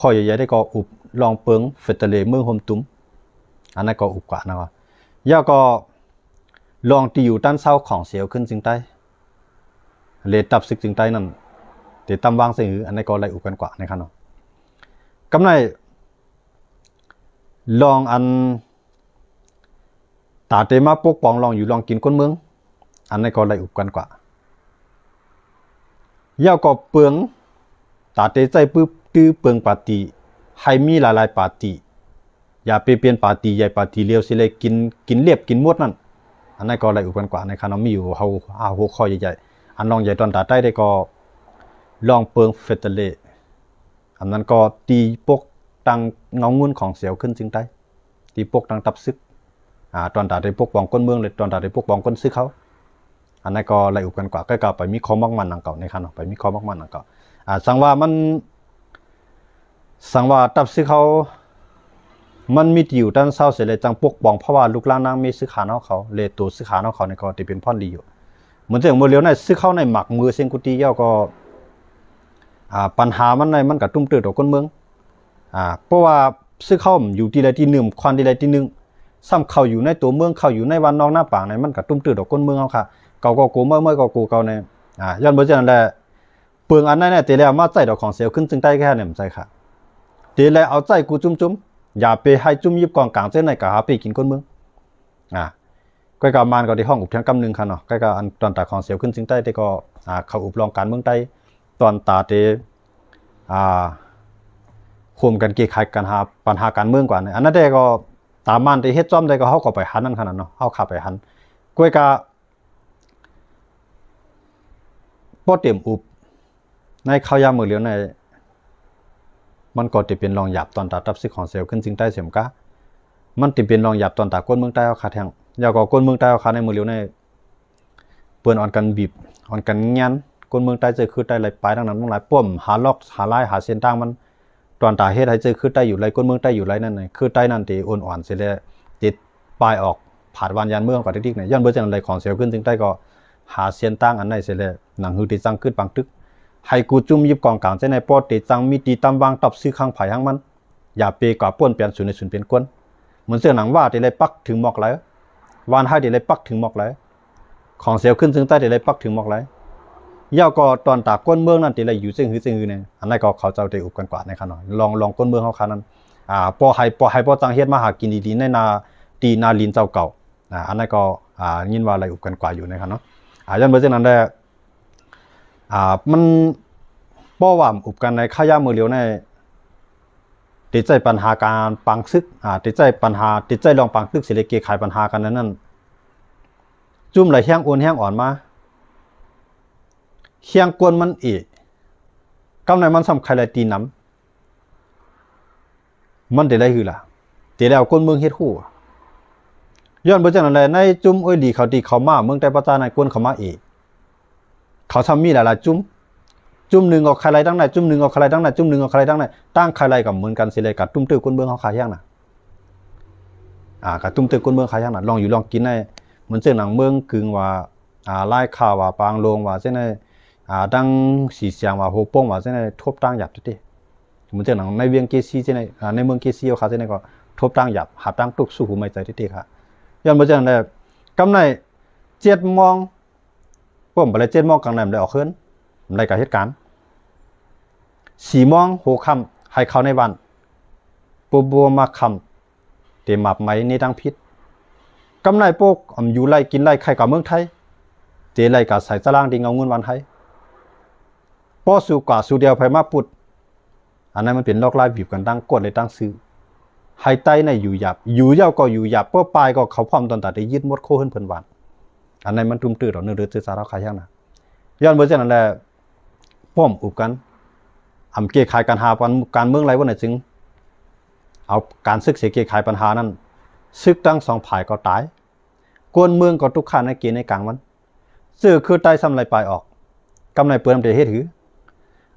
ຂໍ້ໃຫຍ່ໆ ໄດ້ກໍອຸບລອງເປິງເຟເດເຣເມືອງໂຮມຕຸມ ອັນນັ້ນກໍອຸບກວ່ານະ. ແລ້ວກໍລອງທີ່ຢູ່ຕານເຊົາຂອງເຊວຂຶ້ນເຊີງໃຕ້ ເລຕັບຊຶກເຊີງໃຕ້ນັ້ນ ເຕຕຳວາງເຊິ່ງຫື ອັນນັ້ນກໍໄດ້ອຸບກັນກວ່ານະຄັບເນາະ. ກຳໄນລອງອັນ ຕາເຕມາປົກປ້ອງລອງຢູ່ລອງກິນຄົນເມືອງ ອັນນັ້ນກໍໄດ້ອຸບກັນກວ່າ. ແລ້ວກໍເປິງ ຕາເຕໃຊ້ປຶບຕື້ເປິງປາຕີ ໃຫ້ມີຫຼາຍໆປາຕີ ຢ່າໄປເປັນປາຕີໃຫຍ່ປາຕີຫຼຽວຊິເລີຍກິນ ກິນລຽບກິນໝົດນັ້ນ ອັນນັ້ນກໍໄດ້ອຸບກັນກວ່ານະຄັບເນາະ. ມີຢູ່ຫ້າຫົກຂໍ້ໃຫຍ່ໆ ອັນລອງໃຫຍ່ຕອນຕາໃຕ້ໄດ້ກໍລອງເປິງເຟເດເຣ ອັນນັ້ນກໍຕີປົກຕັ້ງເງົາງຸ່ນຂອງເຊວຂຶ້ນເຊີງໃຕ້ ຕີປົກຕັ້ງຕັບຊຶກ ອາ ຕອນຕາໄດ້ປົກປ້ອງຄົນເມືອງ ແລະ ຕອນຕາໄດ້ປົກປ້ອງຄົນຊຶກເຮົາ ອັນນັ້ນກໍໄດ້ອຸບກັນກວ່າ. ກໍ ກໍໄປມີຂໍ້ໝາກໝັ້ນດັ່ງເກົ່າໃນຄັນເນາະ ໄປມີຂໍ້ໝາກໝັ້ນດັ່ງເກົ່າ. ອາ ສັງວ່າມັນ ສັງວ່າຕັບຊຶກເຮົາ ມັນມີທີ່ຢູ່ຕານເຊົາເສຍແລ້ວ ຈັ່ງປົກປ້ອງ ເພາະວ່າລູກຫຼານນາງມີຊຶກຫານເຮົາເຂົາ ແລະ ໂຕຊຶກຫານເຮົາເຂົານີ້ກໍໄດ້ເປັນພອນດີຢູ່. ເໝືອນເຊັ່ນເມື່ອຫຼຽວໃນຊຶກເຮົາໃນໝາກມືເສັງກຸຕິແລ້ວກໍ ອາ ບັນຫາມັນໃນ ມັນກະຕຸ້ມເຕີດອກຄົນເມືອງ ອາ ເພາະວ່າຊຶກເຮົາຢູ່ທີ່ໃດທີ່ໜຶ່ງ ຄວັນທີ່ໃດທີ່ໜຶ່ງ ຊ້ຳເຂົ້າຢູ່ໃນຕົວເມືອງ ເຂົ້າຢູ່ໃນວັດນອກນາປາງໃນ ມັນກະຕຸ້ມເຕີດອກຄົນເມືອງເຮົາຄ່ະ. ເກົ່າກໍໂກ ໃໝ່ກໍໂກເກົ່າໃນ ອາ ຍ້ອນເພາະສະນັ້ນແຫຼະ ເປິງອັນໃດນະ ເຕແລ້ວມາໃຊ້ດອກຂອງເຊວຂຶ້ນເຊີງໃຕ້ແທ້ແນມໃສ່ຄ່ະ ເຕແລ້ວເອົາໃຊ້ກູຈຸ້ມໆ ຢ່າໄປໃຫ້ຈຸ້ມຢິບກອງກາງເຊັ່ນໃນກະຫາເປກິນຄົນເມືອງ ອາ ກ້ອຍກະມານກໍໄດ້ຮ້ອງອຸບແທງກຳໜຶ່ງຄັນເນາະ. ກ້ອຍກະອັນຕອນຕາຂອງເຊວຂຶ້ນເຊີງໃຕ້ແຕ່ກໍ ອາ ເຂົາອຸບລອງການເມືອງໃຕ້ ຕອນຕາເຕ ອາ ໂຮມກັນແກ້ໄຂກັນຫາ ບັນຫາການເມືອງກວ່າ ອັນນັ້ນແຕ່ກໍຕາມານເຕເຮັດຈ້ອມໄດ້ກໍເຮົາກໍໄປຫັນນັ້ນຂະໜາດເນາະ ເຮົາຂ້າໄປຫັນ. ກ້ອຍກະ ບໍ່ເຕັມອຸບ ໃນຄາວຍາມເມື່ອຫຼຽວໃນ ມັນກໍຈະເປັນລອງຢາບຕອນຕາຕັບຊຶກຂອງເຊວຂຶ້ນເຊີງໃຕ້ເສມກະ ມັນຈະເປັນລອງຢາບຕອນຕາຄົນເມືອງໃຕ້ເຮົາຄາແທ້. ແລ້ວກໍຄົນເມືອງໃຕ້ເຮົາຄາໃນເມື່ອຫຼຽວໃນ ເພິ່ນອ່ອນກັນບີບ ອ່ອນກັນແງ່ນ ຄົນເມືອງໃຕ້ເຈົ້າຄືໃຕ້ໄຫຼໄປທາງນັ້ນທັງຫຼາຍ ປ້ອມຫາລັອກຫາລາຍຫາເສັ້ນທາງມັນ ຕອນຕາເຮັດໃຫ້ເຈົ້າຄືໃຕ້ຢູ່ໄຫຼ ຄົນເມືອງໃຕ້ຢູ່ໄຫຼນັ້ນ ຄືໃຕ້ນັ້ນເຕອ່ອນໆເສຍແລ້ວ ເຕປາຍອອກ ຜາດວານຍານເມືອງກໍໄດ້ດິກໃນ ຍ້ອນເບີຈັ່ງໃດຂອງເຊວຂຶ້ນເຊີງໃຕ້ກໍຫາເສັ້ນທາງອັນໃດເສຍແລ້ວ ໜັງຮືເຕຈັ່ງຂຶ້ນປາງຕຶກ ໃຫ້ກູຈຸ້ມຢິບກອງກາງເສຍໃນ ພໍເຕຈັ່ງມີຕີຕຳວາງຕັບຊຶກຂ້າງໃຜຂ້າງມັນ ຢ່າເປກວ່າປ້ນແປນສູນໃນສູນເປັນຄົນ ເໝືອນເຊື່ອໜັງວ່າເຕໄດ້ປັກເຖິງໝອກໄຫຼ ວານໄຮເຕໄດ້ປັກເຖິງໝອກໄຫຼ ຂອງເຊວຂຶ້ນເຊີງໃຕ້ເຕໄດ້ປັກເຖິງໝອກໄຫຼ ແລ້ວກໍຕອນຕາຄົນເມືອງນັ້ນເຕໄດ້ຢູ່ເຊິ່ງຫືເຊິ່ງຫືແນ່ ອັນນັ້ນກໍເຂົາເຈົ້າໄດ້ອຸບກັນກວ່າໃນຄັນເນາະ ລອງ ລອງຄົນເມືອງເຮົາຄານັ້ນ ອາ ພໍໃຫ້ ພໍໃຫ້ ພໍຈັ່ງເຮັດມາຫາກິນດີໆໃນນາ ທີ່ນາດິນເຈົ້າເກົ່າ ອາ ອັນນັ້ນກໍ ອາ ຍິນວ່າໄດ້ອຸບກັນກວ່າຢູ່ໃນຄັນເນາະ ອາ ຍ້ອນເບີຈັ່ງນັ້ນແຫຼະ ອາ ມັນ ເພາະວ່າອຸບກັນໃນຄາວຍາມເມື່ອຫຼຽວໃນ ຕິດໃຈບັນຫາການປາງຊຶກ ອາ ຕິດໃຈບັນຫາ ຕິດໃຈລອງປາງຕຶກຊິໄດ້ແກ້ໄຂບັນຫາກັນນັ້ນ ຈຸ້ມໄຫຼແຮງໂອນແຮງອ່ອນມາ ແຮງກວນມັນເອ ກຳໃນມັນສ່ຳໄຄໄລຕີນຳ ມັນເດໄດ້ຄືລະ ເດແລ້ວຄົນເມືອງເຮັດຮູ້ ຍ້ອນເບີຈັ່ງນັ້ນແຫຼະ ໃນຈຸ້ມໂອ້ຍດີເຂົາທີ່ເຂົາມາເມືອງໃຕ້ປະຈານນັ້ນ ກວນເຂົາມາເອ ເຂົາຊ້ຳມີຫຼາຍໆຈຸ້ມ ຈຸ້ມໜຶ່ງກໍໄຄໄລທາງໃນ ຈຸ້ມໜຶ່ງກໍໄຄໄລທາງໃນ ຈຸ້ມໜຶ່ງກໍໄຄໄລທາງໃນ ຕ່າງໄຄໄລກໍເໝືອນກັນຊິແລະ ກະຕຸ້ມເຕີຄົນເມືອງເຮົາຄາແຮງນະ ອາ ກະຕຸ້ມເຕີຄົນເມືອງຄາແຮງນະ ລອງຢູ່ລອງກິນໃນ ເໝືອນເຊັ່ນໜັງເມືອງກຶງວ່າ ອາ ລາຍຄາວ່າ ປາງໂລງວ່າ ເຊັ່ນໃນ ອາ ດັ່ງສີສຽງວ່າ ໂຮໂປ່ງວ່າ ເຊັ່ນໃນ ທົບຕ່າງຫຍາບເຕ ເໝືອນເຊັ່ນໜັງໃນວຽງເກຊີ ເຊັ່ນໃນ ອາ ໃນເມືອງເກຊີເຮົາຄາ ເຊັ່ນໃນກໍທົບຕ່າງຫຍາບ ຫາບຕ່າງຕຸກສູ້ຫູໄມ້ໃຈເຕ ຍ້ອນເບີຈັ່ງນັ້ນແຫຼະ ກຳໃນ ເຈັດໂມງ ປຸ້ມໄປເລີຍ ເຈັດໂມງກາງໃນ ບໍ່ໄດ້ອອກເຮືອນ ບໍ່ໄດ້ກະເຮັດການ ສີ່ໂມງຫົວຄ່ຳ ໃຫ້ເຂົ້າໃນບ້ານ ປຸບບໍ່ມາຄ່ຳ ເຕມາບໄໝໃນທາງຜິດ ກຳໃນໂປກ ອຳ ຢູ່ໄລ່ກິນໄລ່ ໄຄກະເມືອງໄທ ເຕໄລ່ກະໃສ່ຕາລາງທີ່ເງົາເງິນວັນໄທ ພໍສູ້ກວ່າສູ້ດຽວໃຜມາປຸດ ອັນນັ້ນມັນເປັນລອກລາຍບີບກັນຕັ້ງກົດ ແລະ ຕັ້ງຊື່ ໃຫ້ໄຕໃນຢູ່ຫຍາບ ຢູ່ເຍົາກໍຢູ່ຫຍາບ ເພື່ອປາຍກໍເຂົາພ້ອມຕອນຕາໄດ້ຍຶດໝົດໂຄເຮືອນເພິ່ນຫວານ ອັນນັ້ນມັນຕຸ້ມຕື້ຕໍ່ເນື້ອເລືອດເຊື້ອຊາດເຮົາຄາແຮງນະ ຍ້ອນເບີຈັ່ງນັ້ນແຫຼະ ພ້ອມອຸບກັນ ອຳ ແກ້ໄຂກັນຫາການເມືອງໄຫຼບໍ່ໄດ້ຈຶ່ງ ເອົາການຊຶກເສຍແກ້ໄຂບັນຫານັ້ນ ຊຶກທັງສອງຝ່າຍກໍຕາຍ ຄົນເມືອງກໍທຸກຂາໃນເກໃນກາງມັນ ເຈີຄືໄຕຊ້ຳໄຫຼປາຍອອກ ກຳໃນເປີນນຳເດເຮັດຫື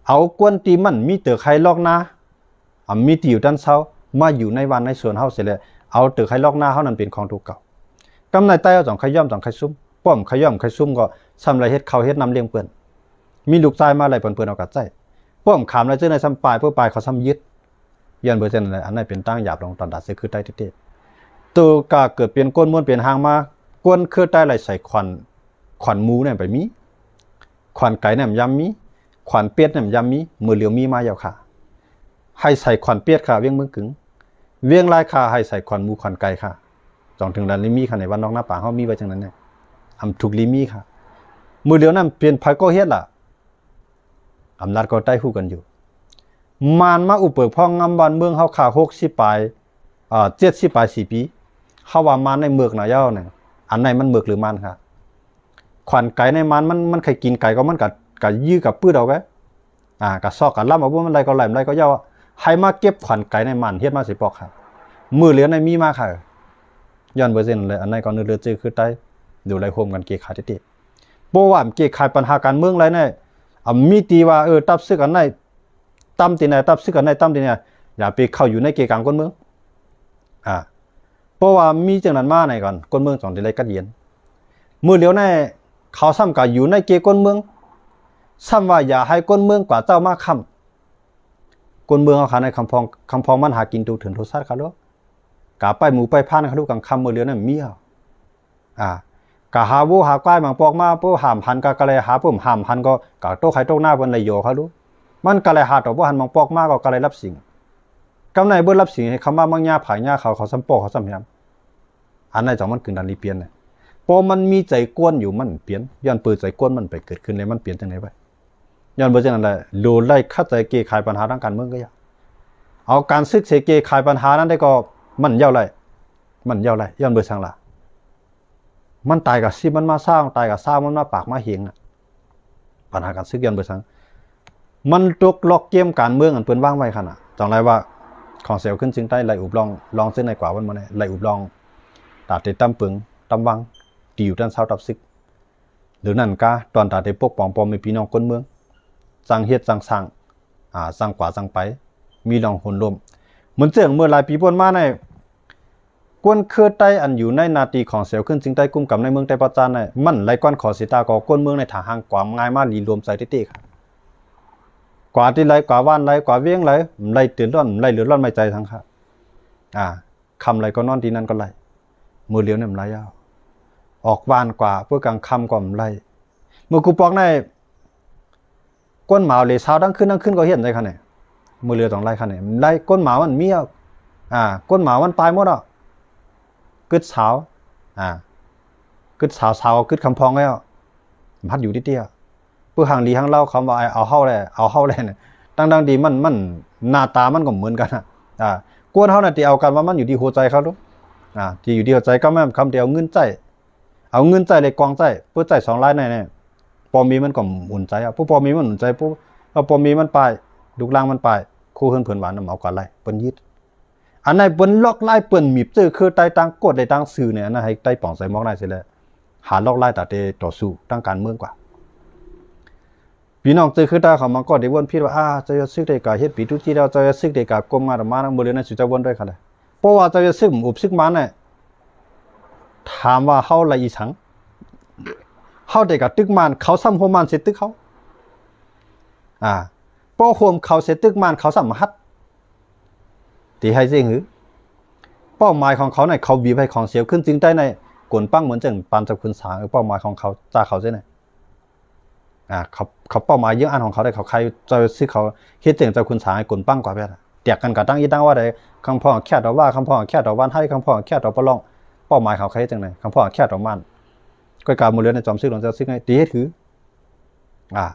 ເອົາຄົນທີ່ມັນມີເຕີໄຄລອກນາ ອາ ມີທີ່ຢູ່ຕານເຊົາ ມາຢູ່ໃນບ້ານໃນສວນເຮົາເສຍແລ້ວ ເອົາເຕີໄຄລອກນາເຮົານັ້ນເປັນຂອງໂຕເກົ່າ ກຳໃນໄຕເຮົາຕ້ອງຂະຫຍ້ອມຕ້ອງຂະຊຸມ ປ້ອມຂະຫຍ້ອມຂະຊຸມກໍຊ້ຳໄດ້ເຮັດເຂົ້າເຮັດນ້ຳລ້ຽງເພິ່ນ ມີລູກຊາຍມາໄລ່ເພິ່ນ ເພິ່ນເອົາກະໃຊ້ ປ້ອມຂາມໄດ້ເຈີໃນຊ້ຳປາຍ ເພາະປາຍເຂົາຊ້ຳຍຶດ ຍ້ອນເປີເຊັນນັ້ນແຫຼະ ອັນນັ້ນເປັນຕາງຫຍາບລອງຕອນຕາເສືອຄືໄຕ້ເຕັດໆ. ໂຕກາເກີດເປັນກົ້ນມ້ວນເປັນຫາງມາ ກ້ນຄືໄຕ້ໄຫຼໃສ່ຂວັນ ຂວັນໝູນັ້ນໄປມີ ຂວັນໄກ່ນັ້ນມັນຍາມມີ ຂວັນເປັດນັ້ນມັນຍາມມີ ມື້ຫຼຽວມີມາແລ້ວຄ່ະ ໃຫ້ໃສ່ຂວັນເປັດຄ່ະ ວຽງເມືອງກຶງ ວຽງລາຍຄ່ະ ໃຫ້ໃສ່ຂວັນໝູຂວັນໄກ່ຄ່ະ. ຈອງເຖິງລະນີ້ມີຄ່ະ ໃນບ້ານນອກນາປາງເຮົາມີໄວ້ຈັ່ງນັ້ນແຫຼະ ອຳທຸກລີມີຄ່ະ. ມື້ຫຼຽວນັ້ນເປັນໃຜກໍເຮັດລະ ອຳນາດກໍໄດ້ຮູ້ກັນຢູ່ ມານມາອຸປະເປິກພອງງາມບ້ານເມືອງເຮົາຄ່ະ ຫົກສິບປາຍ ເອີ ເຈັດສິບປາຍສີ່ປີ ເຮົາວ່າມານໃນເມືອກນະເຈົ້ານະ ອັນໃດມັນເມືອກຫຼືມານຄ່ະ. ຂວັນໄກ່ໃນມານ ມັນ ມັນໃຄ່ກິນໄກ່ກໍມັນກະ ກະຢື້ກະປືດເອົາກະ ອາ ກະຊອກກະລຳເອົາ ບໍ່ມັນໄດ້ກໍໄດ້ ມັນໄດ້ກໍເຈົ້າ ໃຫ້ມາເກັບຂວັນໄກ່ໃນມານ ເຮັດມາຊິປອກຄ່ະ ມື້ຫຼຽວໃນມີມາຄ່ະ. ຍ້ອນເປີເຊັນແຫຼະ ອັນໃດກໍນຶກເລືອດເຈື່ອຄືໄຕ້ ຢູ່ໄດ້ໂຮມກັນເກຄາຍເຕັດໆ. ບໍ່ວ່າເກຄາຍປັນຫາການເມືອງໄດ້ນະ ອາ ມີຕີວ່າ ເອີ ຕັບຊຶກອັນໃດ ຕຳຕີໃດ ຕັບຊຶກອັນໃດ ຕຳຕີໃດ ຢ່າໄປເຂົ້າຢູ່ໃນເກກາງກົ້ນເມືອງ ອາ ເພາະວ່າມີຈັ່ງນັ້ນມາໃນກ່ອນ ກົ້ນເມືອງຈອງໄດ້ໄດ້ກັດເຢັນ. ມື້ຫຼຽວໃນເຂົາຊ້ຳກະຢູ່ໃນເກກົ້ນເມືອງ ຊ້ຳວ່າຢ່າໃຫ້ກົ້ນເມືອງກວ່າເຈົ້າມາຄ້ຳ. ກົ້ນເມືອງເຮົາຂາໃນຄຳພອງ ຄຳພອງມັນຫາກິນໂຕເຖິງໂຕສັດຂະໂລ ກະໄປໝູໄປພານຂະໂລກາງຄ່ຳ ມື້ຫຼຽວນັ້ນມີເອົາ ອາ ກະຫາໂວຫາກວາຍມັງປອກມາ ເພິ່ນຫ້າມຫັນກະ ກະໄລຫາ ເພິ່ນຫ້າມຫັນກໍ ກະຕົກໄຮ່ຕົກນາເພິ່ນໄລຢໍຂະໂລ ມັນກະໄລຫາຕໍ່ບໍ່ຫັນມັງປອກມາກໍ ກະໄລລັບສິງ. ກຳໃນເບິດລັບສິງໃຫ້ຄຳວ່າມັງຍາຜາຍຍາເຂົາ ເຂົາຊ້ຳປອກ ເຂົາຊ້ຳແຮມ. ອັນໃດຈັ່ງມັນຄືດັນລີປ່ຽນນະ ເພາະມັນມີໃຈກວນຢູ່ ມັນປ່ຽນ ຍ້ອນເປີໃຈກວນມັນໄປເກີດຂຶ້ນແລ້ວ ມັນປ່ຽນຈັ່ງໃດໄວ້. ຍ້ອນເປີຈັ່ງນັ້ນແຫຼະ ໂລໄລຄັດໃຈເກຄາຍປັນຫາທາງການເມືອງກໍຢ່າ ເອົາການຊຶກເສເກຄາຍປັນຫານັ້ນໄດ້ກໍ ມັນເຍົາໄຫຼ ມັນເຍົາໄຫຼ ຍ້ອນເປີສັງລະ ມັນຕາຍກະສິບມັນມາຊາວ ຕາຍກະຊາວມັນມາປາກມາເຫງນະ. ບັນຫາການຊຶກ ຍ້ອນເປີສັງ ມັນຕົກລັອກເກມການເມືອງອັນເພິ່ນວາງໄວ້ຫັ້ນນະ. ຈັ່ງໃດວ່າ ຂອງແສວຂຶ້ນຊິງໃຕ້ ໄລ່ອຸບລອງ ລອງເຊິ່ງໃນກວ່າວັນມື້ນີ້ ໄລ່ອຸບລອງ ຕາເຕຕຳເປິງ ຕຳວັງ ທີ່ຢູ່ດ້ານຊາວຕັບຊຶກ ຫຼືນັ້ນກາ ຕອນຕາເຕປົກປ້ອງພໍ່ແມ່ພີ່ນ້ອງຄົນເມືອງ ສ້າງເຮັດສ້າງສ້າງ ອາ ສ້າງກວ່າສ້າງໄປ ມີລອງໂຫນລົມ ເໝືອນເຊິ່ງເມື່ອຫຼາຍປີຜ່ານມາໃນ ກວນເຄືອໄຕ້ອັນຢູ່ໃນໜ້າທີ່ຂອງແສວຂຶ້ນຊິງໃຕ້ກຸ້ມກຳໃນເມືອງໄຕ້ປະຈານໃນ ມັນໄຫຼກວານຂໍເສຍຕາກໍ ຄົນເມືອງໃນຖ້າຫາກກວ່າມງ່າຍມາລີລວມໃສ່ເຕະໆ ກວ່າທີ່ໄຫຼ ກວ່າຫວ່ານໄຫຼ ກວ່າວຽງໄຫຼ ໄຫຼເດືອດຮ້ອນ ໄຫຼເດືອດຮ້ອນໄໝ້ໃຈທັງຄ່າ ອາ ຄ່ຳໄຫຼກໍນອນທີ່ນັ້ນກໍໄຫຼ ມື້ຫຼຽວນີ້ມັນໄຫຼອອກ ອອກຫວ່ານກວ່າເພື່ອກາງຄ່ຳກໍມັນໄຫຼ ເມື່ອກູປອກໃນ ກົ້ນໝາວເລສາວທັງຄືນທັງຄືນກໍເຫັນໄດ້ຄັນນີ້ ມື້ເຫຼືອຕ້ອງໄລ່ຄັນນີ້ ໄລ່ກົ້ນໝາວມັນມີອະ ອາ ກົ້ນໝາວມັນຕາຍໝົດອະ ກຶດສາວ ອາ ກຶດສາວ ສາວກໍກຶດຄຳພອງແລ້ວ ມັນຢູ່ຕິເຕຍ ເພື່ອຫາງດີຫາງເລົ່າ ຄຳວ່າ ເອົາເຮົາແຫຼະ ເອົາເຮົາແຫຼະ ທັງໆທີ່ມັນ ມັນ ໜ້າຕາມັນກໍເໝືອນກັນອະ ອາ ກວນເຮົານະ ທີ່ເອົາກັນວ່າມັນຢູ່ທີ່ຫົວໃຈເຂົາ ອາ ທີ່ຢູ່ທີ່ຫົວໃຈ ກໍແມ່ນຄຳທີ່ເອົາເງິນໃຊ້ ເອົາເງິນໃຊ້ແລະກອງໃຊ້ ເພື່ອໃຊ້ສອງລາຍໃນ ພໍ່ແມ່ມັນກໍອຸ່ນໃຈ ເພາະພໍ່ແມ່ມັນອຸ່ນໃຈ ເພາະວ່າພໍ່ແມ່ມັນປາຍ ລູກຫຼານມັນປາຍ ຄູ່ເຮືອນເພື່ອນບ້ານນຳເອົາກັນໄລ່ ເພິ່ນຍຶດ ອັນນັ້ນເພິ່ນລອກລາຍ ເພິ່ນມີບເຈີຄືໃຕ້ຕາງກົດ ໃນຕາງຊື່ນີ້ ອັນນັ້ນໃຫ້ໄຕ້ປ່ອງໃສ່ໝອກນາຍເສຍແລ້ວ ຫາລອກລາຍຕາເຕຕໍ່ສູ້ທາງການເມືອງກວ່າ ພີ່ນ້ອງເຈີຄືຕາເຂົາມາກໍໄດ້ວົນຜິດວ່າ ອາ ເຈົ້າຢາກຊຶກໄດ້ກະເຮັດປີຕຸຈີດແລ້ວ ເຈົ້າຢາກຊຶກໄດ້ກະກົ້ມງາດອອກມານຳ ບໍ່ເຫຼືອນັ້ນຊິເຈົ້າວົນດ້ວຍຄັນໃດ ເພາະວ່າເຈົ້າຢາກຊຶກອຸບຊຶກມານນະ ຖາມວ່າເຮົາໄລ່ອີສັງ ເຮົາໄດ້ກະຕຶກມານ ເຂົາຊ້ຳໂຮມມານເສດຕຶກເຮົາ ອາ ພໍໂຮມເຂົາເສດຕຶກມານ ເຂົາຊ້ຳມາຮັດ ທີ່ໃຫ້ເສຍຫື ເປົ້າໝາຍຂອງເຂົານັ້ນ ເຂົາບີບໃຫ້ຂອງເສວຂຶ້ນຈຶ່ງໄດ້ໃນ ກົນປັງເໝືອນຈັ່ງປານເຈົ້າຂຸນສາງ ເປົ້າໝາຍຂອງເຂົາ ຈາກເຂົາເສຍນັ້ນ ອາ ເຂົາ ເຂົາເປົ້າໝາຍເຢີ້ອງອັນຂອງເຂົາໄດ້ ເຂົາໃຄເຈົ້າຊຶກເຂົາເຮັດຈັ່ງເຈົ້າຂຸນສາງໃຫ້ກົນປັງກວ່າແບບ ແຕກກັນກະຕັ້ງອີ່ຕັ້ງວ່າໃດ ຄຳພ້ອງແຄດຕໍ່ວ່າ ຄຳພ້ອງແຄດຕໍ່ວານໄຮ ຄຳພ້ອງແຄດຕໍ່ປະລອງ ເປົ້າໝາຍເຂົາໃຄເຮັດຈັ່ງໃດ ຄຳພ້ອງແຄດຕໍ່ມານ ກໍກາໝົດເຫຼືອໃນຈອມຊຶກຂອງເຈົ້າຊຶກໃນ ທີ່ເຮັດຄື ອາ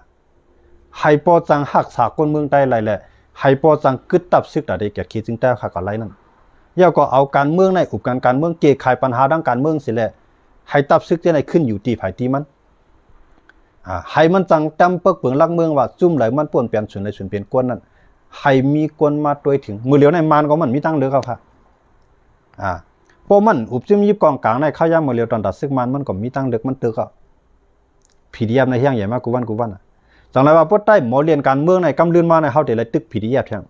ໃຫ້ປໍຈັ່ງຮັກສາຄົນເມືອງໄດ້ໄຫຼແຫຼະ ໃຫ້ປໍຈັ່ງກຶດຕັບຊຶກຕາເດແກ່ເຂດຈຶ່ງແຕ້ວຂາກະໄລນັ້ນ ແລ້ວກໍເອົາການເມືອງໃນອຸບການການເມືອງ ແກ້ໄຂບັນຫາທາງການເມືອງເສຍແຫຼະ ໃຫ້ຕັບຊຶກຈະໄດ້ຂຶ້ນຢູ່ທີ່ໃຜທີ່ມັນ ອາ ໃຫ້ມັນຈັ່ງຕຳເປິກເບິ່ງຫຼັກເມືອງວ່າ ຈຸ້ມໃດມັນປ່ວນແປນສູນໃດສູນເປັນກວນນັ້ນ ໃຫ້ມີຄົນມາຕວຍເຖິງ ມື້ຫຼຽວໃນມານກໍມັນມີທາງເລືອກເອົາຄ່ະ ອາ ເພາະມັນອຸບຊຶມຍິບກອງກາງໃນ ເຂົ້າຍາມມື້ຫຼຽວຕອນຕາຊຶກມານ ມັນກໍມີທາງເລືອກມັນເຕີກເອົາ ພີດີເອັຟໃນແຮງໃຫຍ່ມາກູວັນກູວັນ ຈັ່ງໃດວ່າປະເທດໄທໝໍລຽນການເມືອງໃນກຳລື່ນມາໃນ ເຮົາໄດ້ໄລ່ຕຶກພີດີເອັຟແຮງ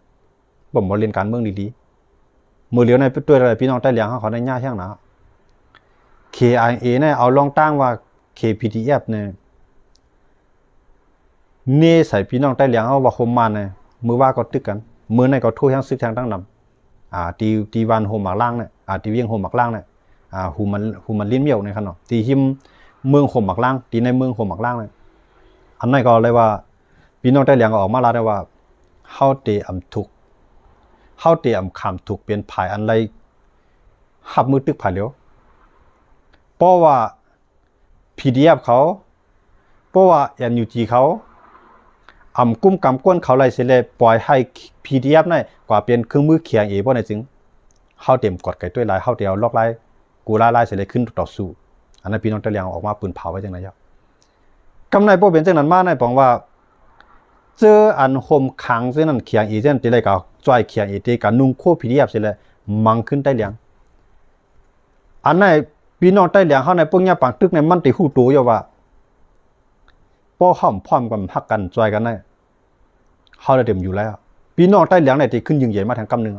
ບໍ່ໝໍລຽນການເມືອງດີໆ ມື້ຫຼຽວໃນປະເທດໄທ ພີ່ນ້ອງໄຕ້ຫຼຽງເຮົາເຂົາໄດ້ຍາກແຮງນະ ເຄໄອເອໃນເອົາລອງຕັ້ງວ່າ ເຄພີດີເອັຟໃນ ເນໃສ່ພີ່ນ້ອງໄຕ້ຫຼຽງເຮົາວ່າໂຮມມານໃນ ມື້ວາກໍຕຶກກັນ ມື້ໃນກໍໂທແຮງຊຶກແຮງຕັ້ງນຳ ອ່າ ທີ່ ທີ່ບ້ານໂຮມໝາກລ້າງນະ ອ່າ ທີ່ວຽງໂຮມໝາກລ້າງນະ ອ່າ ຮູມັນ ຮູມັນລິນມຽວນະຄັບເນາະ ທີ່ຮິມເມືອງໂຮມໝາກລ້າງ ທີ່ໃນເມືອງໂຮມໝາກລ້າງນະ. ອັນນັ້ນກໍເລີຍວ່າ ພີ່ນ້ອງໄຕ້ຫຼຽງກໍອອກມາລາວໄດ້ວ່າ ເຮົາເຕອຳທຸກ ເຮົາເຕອຳຂ້າມທຸກເປັນຝ່າຍອັນໄລຮັບມືຕຶກຝ່າຍດຽວ ເພາະວ່າ ພີດີເອັຟ ເຂົາ ເພາະວ່າ ເອັນຢູຈີ ເຂົາ ອຳກຸມກຳກວນເຂົາໄດ້ເສຍແລ້ວ ປ່ອຍໃຫ້ ພີດີເອັຟ ນັ້ນກວາຍເປັນເຄື່ອງມື ເຄໄອເອ ບໍ່ໄດ້ຈຶ່ງ ເຮົາເຕມກວດໄກຕົວລາຍ ເຮົາເຕເອົາລອກລາຍ ກູລາລາຍເສຍແລ້ວຂຶ້ນຕໍ່ສູ້. ອັນນັ້ນພີ່ນ້ອງໄຕ້ຫຼຽງອອກມາປືນເຜົາໄວ້ຈັ່ງໃດເຈົ້າ. ກຳໃນບໍ່ເປັນຈັ່ງນັ້ນມາໃນປອງວ່າ ເຈີອັນໂຮມຂັງເຈົ້ານັ້ນ ເຄໄອເອ ເຈົ້ານັ້ນ ເຕໄດ້ກະຈ່ອຍ ເຄໄອເອ ເຕກະນຸ່ງໂຄ ພີດີເອັຟ ເສຍແລ້ວ ມັງຂຶ້ນໄຕ້ຫຼຽງ. ອັນນັ້ນ ພີ່ນ້ອງໄຕ້ຫຼຽງເຮົາໃນພວກຍາປາງຕຶກໃນ ມັນເຕຮູ້ໂຕຢູ່ວ່າ ພໍເຮົາພ້ອມກັນ ຮັກກັນ ຊ່ອຍກັນໄດ້ ເຮົາໄດ້ເຕັມຢູ່ແລ້ວ. ພີ່ນ້ອງໄຕ້ຫຼຽງໃນທີ່ຂຶ້ນຍິ່ງໃຫຍ່ມາທາງກຳໜຶ່ງ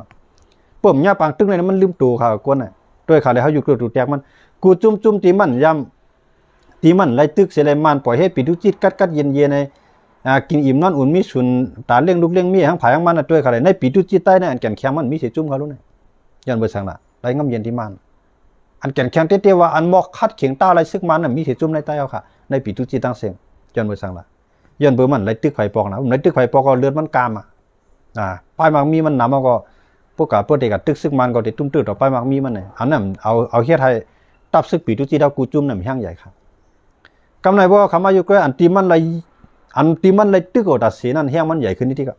ເປີ້ມຍາປາງຕຶກໃນ ມັນລືມໂຕຂາກວນນະ ໂດຍຂາແລ້ວເຮົາຢູ່ໂຕແຕກມັນ ກູຈຸ້ມຈຸ້ມທີ່ມັນຍາມ ທີ່ມັນໄລ່ຕຶກເສຍແລ້ວ ມັນປ່ອຍເຮັດປີຕຸຈິດກັດກັດເຢັນເຢັນໃນ ອ່າ ກິນອີ່ມນອນອຸ່ນ ມີສູນຕາລ້ຽງລູກລ້ຽງເມຍ ທັງຜາຍທັງມັນນະ ໂດຍຂາແລ້ວໃນປີຕຸຈິດໃຕ້ໃນ ອັນແກ່ນແຂງມັນມີເສຈຸ້ມເຂົາລຸໃນ ຍ້ອນເບີສັງລະ ໄດ້ງຳເຢັນທີ່ມັນ ອັນແກ່ນແຂງເຕໆວ່າ ອັນໝໍຂັດເຂງຕ້ານໄລ່ຊຶກມັນນະ ມີເສຈຸ້ມໃນໃຕ້ເຮົາຂະ ໃນປີຕຸຈິດຕັ້ງເສັງ ຍ້ອນເບີສັງລະ ຍ້ອນເບີມັນໄລ່ຕຶກໃຜປອກນະ ມັນໄລ່ຕຶກໃຜປອກກໍເລືອດມັນກາມອະ ອ່າ ປ້າຍໝາກມີມັນນຳເຮົາກໍ ພວກກະເປີດເດກະຕຶກຊຶກມັນກໍໄດ້ຕຸ້ມຕື້ຕໍ່ປ້າຍໝາກມີມັນນີ້ ອັນນັ້ນເອົາ ເອົາເຮັດໃຫ້ຕັບຊຶກປີຕຸຈິດເຮົາກູຈຸ້ມນັ້ນແຮງໃຫຍ່ຄັບ. ກຳໃນບໍ່ຄຳວ່າຢູ່ແກ້ ອັນທີ່ມັນໄລ່ ອັນທີ່ມັນໄລ່ຕຶກເອົາຕາເສນັ້ນ ແຮງມັນໃຫຍ່ຂຶ້ນນິດໆ ກະ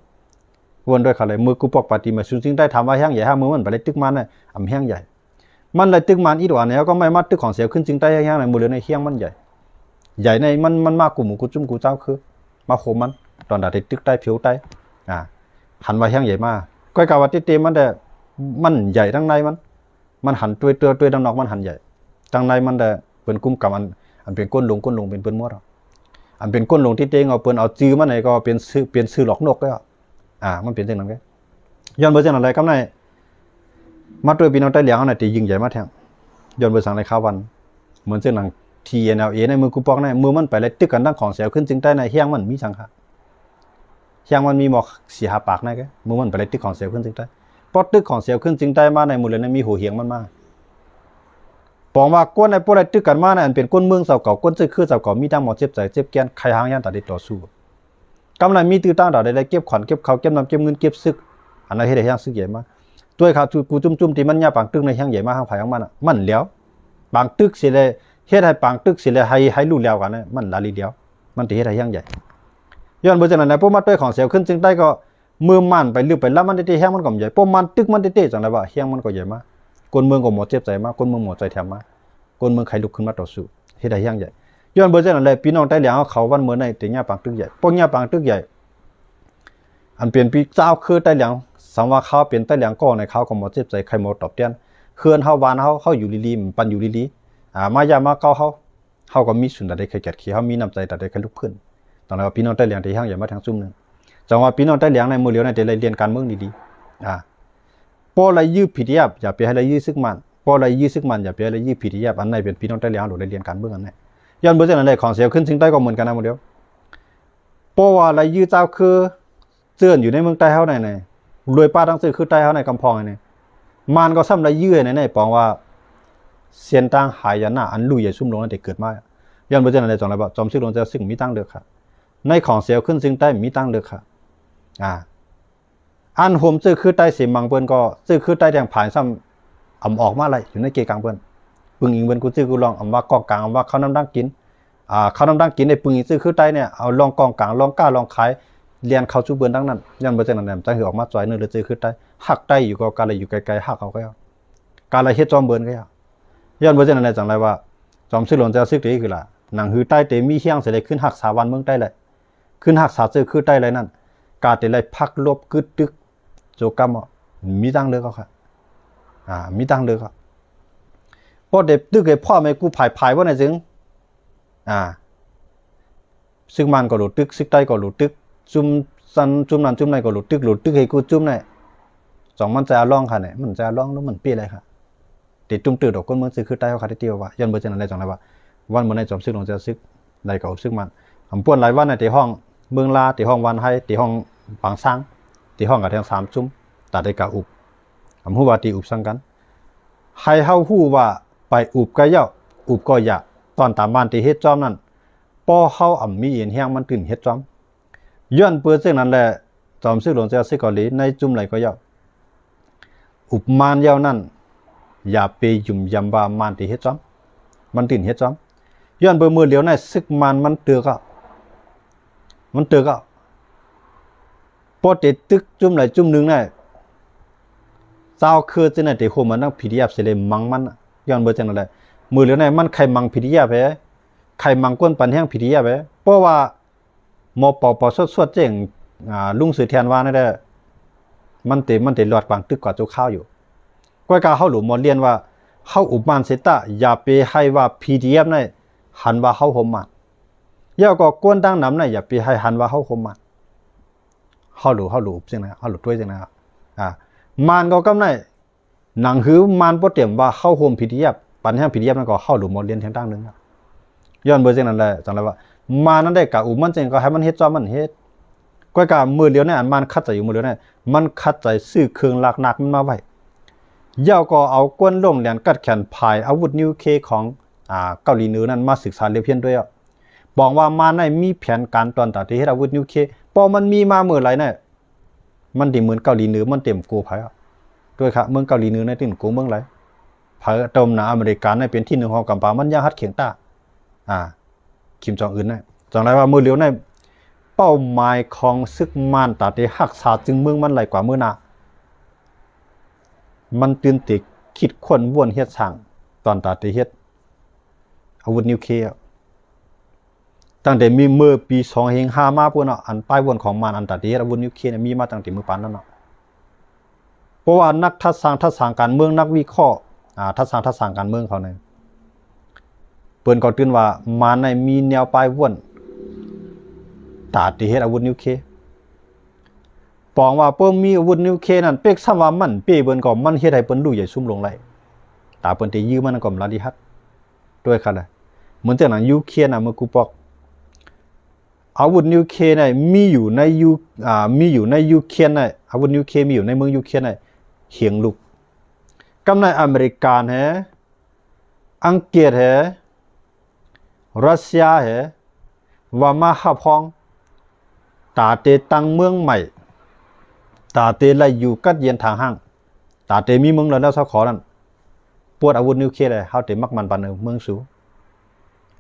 ວນດ້ວຍຂະເລີຍ ມື້ກູປອກປາຕີມາສູນຊິງໃຕ້ ຖາມວ່າແຮງໃຫຍ່ຫາ ມື້ມັນໄປໄລ່ຕຶກມັນນະ ອຳແຮງໃຫຍ່ ມັນໄດ້ຕຶກມານອີດວາແນວ ກໍໄມ່ມາຕຶກຂອງເສວຂຶ້ນຊິງໃຕ້ແຮງໆ ໃນມື້ເລີຍໃນແຮງມັນໃຫຍ່ ໃຫຍ່ໃນມັນ ມັນມາກູໝູ່ກູຈຸ້ມກູເຈົ້າຄື ມາໂຄມມັນ ຕອນດາໄດ້ຕຶກໃຕ້ຜິວໃຕ້ ອ່າ ຫັນວ່າແຮງໃຫຍ່ມາ ກ້ອຍກະວ່າເຕໆ ມັນແຕ່ ມັນໃຫຍ່ທັງໃນມັນ ມັນຫັນຕົວ ຕົວ ຕົວທາງນອກມັນຫັນໃຫຍ່ ທາງໃນມັນແຕ່ເປັນກຸ້ມກຳ ອັນ ອັນເປັນກົ້ນລົງ ກົ້ນລົງເປັນເພິ່ນໝົດ ອັນເປັນກົ້ນລົງທີ່ເຕັງເອົາ ເພິ່ນເອົາຈື່ມັນໃຫ້ກໍເປັນຊື່ ເປັນຊື່ຫຼອກນົກແລ້ວ ອ່າ ມັນເປັນຈັ່ງນັ້ນເດ້ ຍ້ອນເບີຈັ່ງນັ້ນແຫຼະ ກຳໃນ ມາໂຕຍພີ່ນ້ອງໄຕ້ຫຼຽງເຮົານະ ທີ່ຍິ່ງໃຫຍ່ມາແທ້ ຍ້ອນເບີສັງໃນຄາວວັນ ເໝືອນເຊັ່ນໜັງ ທີເອັນແອລເອ ໃນເມືອງກູປອກໃນ ເມື່ອມັນໄປໄລ່ຕຶກກັນທັງຂອງເສວຂຶ້ນຊິງໃຕ້ໃນ ແຮງມັນມີສັງຄະ ແຮງມັນມີໝໍກສີ່ຫ້າປາກໃນ ເມື່ອມັນໄປໄລ່ຕຶກຂອງເສວຂຶ້ນຊິງໃຕ້ ພໍຕຶກຂອງເສວຂຶ້ນຊິງໃຕ້ມາໃນ ມື້ເລີຍໃນມີຫົວຮຽງມັນມາ ປອງວ່າກວນໃນ ພໍໄລ່ຕຶກກັນມາໃນ ອັນເປັນກົ້ນເມືອງເຈົ້າເກົ່າ ກົ້ນເຈົ້າຄືເຈົ້າເກົ່າ ມີທັງໝໍເຈັບໃຈເຈັບແກ່ນ ໄຄຫາງຍານຕາໄດ້ຕໍ່ສູ້ ກຳລັງມີຕື້ຕ່າງດາວໄດ້ເກັບຂວັນເກັບເຂົ້າ ເກັບນ້ຳເກັບເງິນເກັບຊຶກ ອັນນັ້ນເຮັດໃຫ້ແຮງຊຶກໃຫຍ່ມາ ດ້ວຍຂາວຈູ ກູຈຸ້ມຈຸ້ມທີ່ມັນຍາປາງຕຶກໃນແຮງໃຫຍ່ມາ ທາງໃຜທາງມັນນະ ມັນແຫຼວ ປາງຕຶກເສຍແລ້ວ ເຮັດໃຫ້ປາງຕຶກເສຍແລ້ວ ໃຫ້ ໃຫ້ຮູ້ແລ້ວກັນນະ ມັນລະລີແຫຼວ ມັນຈະເຮັດໃຫ້ແຮງໃຫຍ່ ຍ້ອນເບີຈັ່ງນັ້ນນະ ພໍມາໂຕຍຂອງເສວຂຶ້ນຊິງໃຕ້ກໍ ມື້ມັນໄປລຶບໄປລຳມັນເຕໆ ແຮງມັນກໍໃຫຍ່ ພໍມັນຕຶກມັນເຕໆ ຈັ່ງໃດວ່າແຮງມັນກໍໃຫຍ່ມາ ຄົນເມືອງກໍໝໍເຈັບໃຈມາ ຄົນເມືອງໝໍໃຈແຖມມາ ຄົນເມືອງໄຄລຸກຂຶ້ນມາຕໍ່ສູ້ ເຮັດໃຫ້ແຮງໃຫຍ່ ຍ້ອນເບີຈັ່ງນັ້ນແຫຼະ ພີ່ນ້ອງໄຕ້ຫຼຽງເຮົາ ເຂົາວັນເມີໃນເຕຍາປາງຕຶກໃຫຍ່ ພວກຍາປາງຕຶກໃຫຍ່ ອັນເປັນພີ່ເຈົ້າຄືໄຕ້ຫຼຽງ ສຳວ່າເຂົາເປັນໄຕ້ຫຼຽງກໍໃນເຂົາກໍໝໍເຈັບໃຈ ໃຄໝໍຕອບແທນ ເຮືອນເຮົາບ້ານເຮົາ ເຮົາຢູ່ດີໆ ປັນຢູ່ດີໆ ອ່າ ມາຢາມມາເກົາເຮົາ ເຮົາກໍມີສູນຕາໄດ້ໄຄກຽດເຄ ເຮົາມີນ້ຳໃຈຕາໄດ້ໄຄລຸກຂຶ້ນ ຕ້ອງໄດ້ວ່າພີ່ນ້ອງໄຕ້ຫຼຽງໄດ້ແຮງໃຫຍ່ມາທາງຊຸມໜຶ່ງ ຈັ່ງວ່າພີ່ນ້ອງໄຕ້ຫຼຽງໃນມື້ຫຼຽວໃນໄດ້ໄລ່ລຽນການເມືອງດີໆ ອ່າ ພໍໄລ່ຢື້ ພີດີເອັຟ ຢ່າໄປໃຫ້ໄລ່ຢື້ຊຶກມັນ ພໍໄລ່ຢື້ຊຶກມັນ ຢ່າໄປໃຫ້ໄລ່ຢື້ ພີດີເອັຟ ອັນໃນເປັນພີ່ນ້ອງໄຕ້ຫຼຽງເຮົາໄດ້ໄລ່ລຽນການເມືອງອັນໃນ ຍ້ອນເບີຈັ່ງນັ້ນແຫຼະ ຂອງເສວຂຶ້ນຊິງໃຕ້ກໍເໝືອນກັນນະມື້ດຽວ ເພາະວ່າໄລ່ຢື້ເຈົ້າຄື ເຈີນຢູ່ໃນເມືອງໃຕ້ເຮົາໃນ ໃນ ລວຍປ້າທັງເຈີຄືໃຕ້ເຮົາໃນກຳພອງໃນ ມັນກໍຊ້ຳໄດ້ຢື້ໃນ ໃນປອງວ່າ ເສັ້ນທາງຫາຍນະ ອັນລຸຍໃຫຍ່ຊຸມຫຼວງນັ້ນໄດ້ເກີດມາ ຍ້ອນເບີຈັ່ງນັ້ນແຫຼະ ຈັ່ງໃດບໍ່ ຈອມຊຶກຫຼວງເຈົ້າຊຶກມີທາງເລືອກຄ່ະ ໃນຂອງເສວຂຶ້ນຊິງໃຕ້ມີທາງເລືອກຄ່ະ ອ່າ ອັນໂຮມເຈີຄືໃຕ້ເສມັງເພິ່ນກໍ ເຈີຄືໃຕ້ແດງຜາຍຊ້ຳ ອຳອອກມາໄລ່ຢູ່ໃນເກກາງເພິ່ນ ປຶງອີງເພິ່ນກູຈື່ກູລອງ ອຳວ່າກອງກາງ ອຳວ່າເຂົ້ານ້ຳດັງກິນ ອ່າ ເຂົ້ານ້ຳດັງກິນໄດ້ປຶງອີງເຈີຄືໃຕ້ເນຍ ເອົາລອງກອງກາງ ລອງຄ້າລອງຂາຍ ລຽນເຂົ້າສູ່ເພິ່ນທັງນັ້ນ ຍ້ອນບໍ່ຈັ່ງນັ້ນແຫຼະ ມັນຈັ່ງຄືອອກມາຈ່ອຍເນີ ຫຼື ເຈີຄືໃຕ້ ຮັກໃຕ້ຢູ່ກໍກາລະຢູ່ໄກໆ ຮັກເອົາກໍ ກາລະເຮັດຈອມເພິ່ນກໍ ຍ້ອນບໍ່ຈັ່ງນັ້ນແຫຼະ ຈັ່ງໃດວ່າ ຈອມຊຶກຫຼວງເຈົ້າຊຶກເຕຄືລະ ໜັງຫືໃຕ້ເຕມີຮຽງເສຍເລີຍ ຂຶ້ນຮັກສາບ້ານເມືອງໃຕ້ແຫຼະ ຂຶ້ນຮັກສາເຈີຄືໃຕ້ແຫຼະນັ້ນ ກາເຕໄດ້ພັກລົບກຶດຕຶກ ໂຈກຳ ມີທາງເລືອກເອົາຄ່ະ ອ່າ ມີທາງເລືອກເອົາ ພໍເດັບຕຶກໃຫ້ພ້ອມໃຫ້ກູ່ຜາຍໆ ບໍ່ໄດ້ຈຶ່ງ ອ່າ ຊຶກມານກໍໂຫຼຕຶກ ຊຶກໄຕ້ກໍໂຫຼຕຶກ ຊຸມຊັ້ນ ຊຸມນັ້ນຊຸມໃດກໍໂຫຼຕຶກ ໂຫຼຕຶກໃຫ້ກູ່ຈຸ້ມໃນ ສອງມັນຈະອາລອງຄ່ະ ນີ້ມັນຈະອາລອງ ຫຼືມັນເປໄດ້ຄ່ະ ຕິດຕຸ້ມຕື່ດອກ ຄົນເມືອງຊຶກຄືໃຕ້ເຮົາຄ່ະ ທີ່ວ່າ ຍ້ອນບໍ່ຈັ່ງນັ້ນແຫຼະ ຈັ່ງໃດວ່າ ວັນມື້ໃນຈອມຊຶກຫຼວງເຈົ້າຊຶກ ໄດ້ກໍເອົາຊຶກມານ ອຳປວນຫຼາຍວັນນະ ທີ່ຫ້ອງເມືອງລາ ທີ່ຫ້ອງວັນໄຮ ທີ່ຫ້ອງປາງຊ້າງ ທີ່ຮ້ອງກັນທັງສາມຊຸມ ຕາເຕກາອຸບ ອຳຮູ້ວ່າທີ່ອຸບສັງກັນ ໃຫ້ເຮົາຮູ້ວ່າໄປອຸບກະເຍົາ ອຸບກໍຢາ ຕອນຕາມບ້ານທີ່ເຮັດຈອມນັ້ນ ເພາະເຮົາອຳມີເອັນແຮງມັນຕື່ນເຮັດຈອມ ຍ້ອນເປີເຊັ່ນນັ້ນແຫຼະ ຈອມຊຶກຫຼວງເຈົ້າຊຶກເກົາຫຼີ ໃນຈຸມໃດກໍເຍົາ ອຸບມານເຍົານັ້ນ ຢ່າໄປຫຍຸມຢຳວ່າມານທີ່ເຮັດຈອມ ມັນຕື່ນເຮັດຈອມ ຍ້ອນເປີມື້ຫຼຽວໃນ ຊຶກມານມັນເຕີກອະ ມັນເຕີກອະ ພໍເຕະຕຶກຈຸມໃດຈຸມໜຶ່ງນະ ຊາວເຄີຈະໄດ້ໂຮມກັນທັງ ພີດີເອັຟ ເສລີມັງມັນ ຍ້ອນເປີເຊັ່ນນັ້ນແຫຼະ ມື້ຫຼຽວໃນມັນໄຂ່ມັງ ພີດີເອັຟ ເດ ໄຂ່ມັງກວນປັນແຮງ ພີດີເອັຟ ເດ ເພາະວ່າ ມໍ່ເປົ່າເປົ່າສວດໆ ເຈັງ ອາ ລຸງເສືອແທນວ່ານັ້ນແຫຼະ ມັນເຕ ມັນເຕລອດກວາງຕຶກກວ່າໂຈຄາວຢູ່ ກ້ອຍກາເຮົາຫຼູມມອດລຽນວ່າ ເຮົາອຸບມານເສຕະ ຢ່າໄປໃຫ້ວ່າ ພີດີເອັຟ ໃນ ຫັນວ່າເຮົາໂຮມມານ ແລ້ວກໍກວນດັ່ງນຳໃນ ຢ່າໄປໃຫ້ຫັນວ່າເຮົາໂຮມມານ ເຮົາຫຼູ ເຮົາຫຼູເຊັ່ນນັ້ນ ເຮົາຫຼູຕົວເຊັ່ນນັ້ນ ອາ ມານກໍກຳໃນ ໜັງສືມານບໍ່ເຕັມວ່າເຮົາໂຮມ ພີດີເອັຟ ປັນແຮງ ພີດີເອັຟ ນັ້ນກໍເຮົາຫຼູມມອດລຽນແຮງຕັ້ງໜຶ່ງ ຍ້ອນເບີເຊັ່ນນັ້ນແຫຼະ ຈັ່ງໃດວ່າ ມານນັ້ນໄດ້ກາອຸມມັນຈັ່ງກໍໃຫ້ມັນເຮັດຈອມມັນເຮັດ ກ້ອຍກາມື້ຫຼຽວໃນອັນມານຂັດໃຈຢູ່ມື້ຫຼຽວໃນ ມັນຂັດໃຈຊື້ເຄື່ອງລາກນາກມັນມາໄວ້ ແລ້ວກໍເອົາກວນລົງແລ່ນກັດແຂນພາຍອາວຸດນິວເຄຂອງ ອາ ເກົາຫຼີເໜືອນັ້ນມາສຶກສາລຽບຮຽນດ້ວຍ ປອງວ່າມານໃນມີແຜນການຕອນຕາທີ່ເຮັດອາວຸດນິວເຄ ເພາະມັນມີມາເມື່ອໃດໃນ ມັນຊິເໝືອນເກົາຫຼີເໜືອ ມັນເຕັມໂກໃຜ ດ້ວຍຄະ ເມືອງເກົາຫຼີເໜືອໃນຕື່ນໂກເມືອງໃດ ໃຜຕົມໜາອາເມລິກາໃນເປັນທີໜຶ່ງຂອງກຳປາ ມັນຍັງຮັດເຄັ່ງຕ້າ ອາ ຄິມຈອງອຶນໃນ ຈັ່ງໃດວ່າມື້ຫຼຽວໃນ ເປົ້າໝາຍຂອງຊຶກມານຕາເຕຮັກສາຈຶ່ງເມືອງມັນໄຫຼກວ່າມື້ໜ້າ ມັນຕື່ນເຕຄິດຄົ້ນວົນເຮັດສ້າງ ຕອນຕາເຕເຮັດອາວຸດນິວເຄ ຕັ້ງແຕ່ມີເມື່ອປີສອງພັນຫ້າມາພຸ້ນເນາະ ອັນປ້າຍວົນຂອງມານ ອັນຕາເຕເຮັດອາວຸດນິວເຄນີ້ ມີມາຕັ້ງແຕ່ມື້ປານນັ້ນເນາະ ເພາະວ່ານັກທັດສ້າງ ທັດສ້າງການເມືອງ ນັກວິເຄາະ ອາ ທັດສ້າງ ທັດສ້າງການເມືອງເຂົານີ້ ເພິ່ນກໍຕື່ນວ່າມານໃນມີແນວປ້າຍວົນ ຕາເຕເຮັດອາວຸດນິວເຄ ປອງວ່າເພິ່ນມີອາວຸດນິວເຄນັ້ນ ເປັກຊ້ຳວ່າມັນເປ້ເພິ່ນກໍມັນເຮັດໃຫ້ເພິ່ນຮູ້ໃຫຍ່ຊຸມຫຼົງໄຫຼ ຕາເພິ່ນເຕຍືມມັນກໍລາລິຫັດ ດ້ວຍຄະ ເໝືອນຈັ່ງນັ້ນຢູເຄນນະ ເມື່ອກູປອກ ອາວຸດນິວເຄໃນມີຢູ່ໃນຢູ ອາ ມີຢູ່ໃນຢູເຄນໃນ ອາວຸດນິວເຄມີຢູ່ໃນເມືອງຢູເຄນໃນ ເຮງລຸກ ກຳໃນອາເມລິກາແຮ ອັງກິດແຮ ຣັດເຊຍແຮ ວ່າມາຮັບຮອງ ຕາເຕຕັ້ງເມືອງໃໝ່ ຕາເຕໄດ້ຢູ່ກັດເຢັນຖາງຫ້າງ ຕາເຕມີເມືອງແລ້ວຊາວຂໍນັ້ນ ປວດອາວຸດນິວເຄແລ້ວ ເຮົາເຕມັກໝັ້ນປັນເມືອງສູ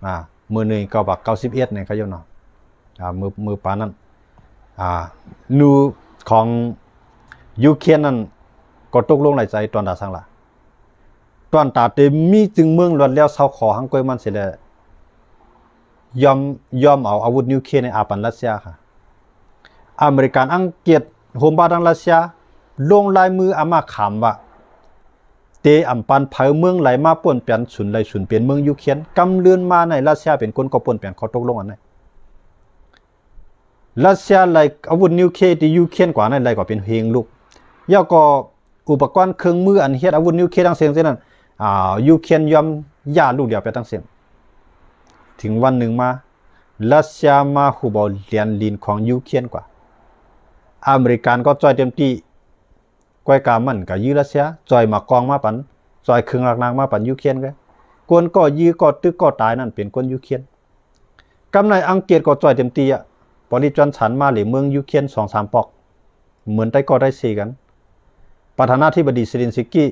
ອາ ມື້ໜຶ່ງເກົ້າປາກເກົ້າສິບເອັດນີ້ເຂົາເຈົ້າເນາະ ອາ ມື້ ມື້ປານນັ້ນ ອາ ນູຂອງຢູເຄນນັ້ນ ກໍຕົກລົງໄດ້ໃຈຕອນດາສັງລະ ຕອນຕາເຕມີຈຶ່ງເມືອງລວດແລ້ວຊາວຂໍຫັງກວຍມັນເສຍແລ້ວ ຍອມ ຍອມເອົາອາວຸດນິວເຄໃນອາປັນຣັດເຊຍ ອາເມລິກາ ອັງກິດ ໂຮມບາດທາງຣັດເຊຍ ລົງລາຍມືອາມາຂາມວ່າ ເຕອຳປັນເຜີເມືອງໄຫຼມາປົນແປນສູນໄຫຼສູນເປັນເມືອງຢູເຄນ ກຳເລື່ອນມາໃນຣັດເຊຍເປັນຄົນກໍປົນແປນຂໍ້ຕົກລົງອັນນັ້ນ ຣັດເຊຍໄລ່ອາວຸດນິວເຄທີ່ຢູເຄນກວ່ານັ້ນໄດ້ກໍເປັນເຮງລຸກ ແລ້ວກໍອຸປະກອນເຄື່ອງມືອັນເຮັດອາວຸດນິວເຄທັງເຊິ່ງເຊັ່ນນັ້ນ ອາ ຢູເຄນຍອມຢ່າລູກດຽວໄປທັງເຊິ່ງ ເຖິງວັນໜຶ່ງມາ ຣັດເຊຍມາຮຸບເອົາແດນດິນຂອງຢູເຄນກວ່າ ອາເມລິກາກໍຊ່ອຍເຕັມທີ່ ກ້ອຍກາມັນກໍຢື້ຣັດເຊຍ ຊ່ອຍໝາກກອງມາປັນ ຊ່ອຍເຄື່ອງລາກນາກມາປັນຢູເຄນ ກວນກໍຢື້ກໍຕຶກກໍຕາຍນັ້ນເປັນຄົນຢູເຄນ ກຳໃນອັງກິດກໍຊ່ອຍເຕັມທີ່ ບໍຣິສ ຈອນສັນ ມາເລເມືອງຢູເຄນສອງສາມປອກ ເໝືອນໄຕ້ກໍໄດ້ເຊກັນ ປະທານາທິບໍດີ ເຊເລັນສກີ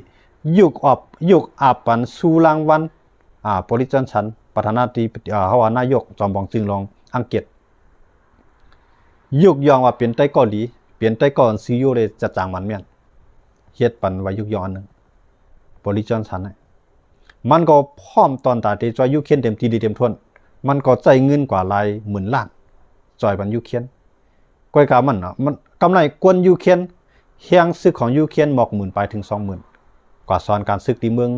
ຍົກອອບ ຍົກອາບປັນຊູລາງວັນ ອາ ບໍຣິສ ຈອນສັນ ປະທານາທິ ອາ ເຮົາວ່ານາຍົກ ຈອມບອງຈຶ່ງຫຼວງອັງກິດ ຍົກຍ້ອງວ່າເປັນໄຕ້ກໍດີ ເປັນໄຕ້ກໍອັນຊື່ຢູ່ເລີຍ ຈະຈາງໝານແມ່ນ ເຮັດປັນໃບຍົກຍ້ອງອັນໜຶ່ງ ບໍຣິສ ຈອນສັນ ມັນກໍພ້ອມຕອນຕາທີ່ຊ່ອຍຢູເຄນເຕັມທີ່ດີເຕັມຖ້ວນ ມັນກໍໃຊ້ເງິນກວ່າຫຼາຍໝື່ນລ້ານ ຊ່ອຍປັນຢູເຄນ ກ້ອຍກາມັນເນາະ ມັນ ກຳໄລກວນຢູເຄນ ແຮງຊຶກຂອງຢູເຄນໝອກໝື່ນປາຍເຖິງສອງໝື່ນ ກວ່າສອນການຊຶກທີ່ເມືອງ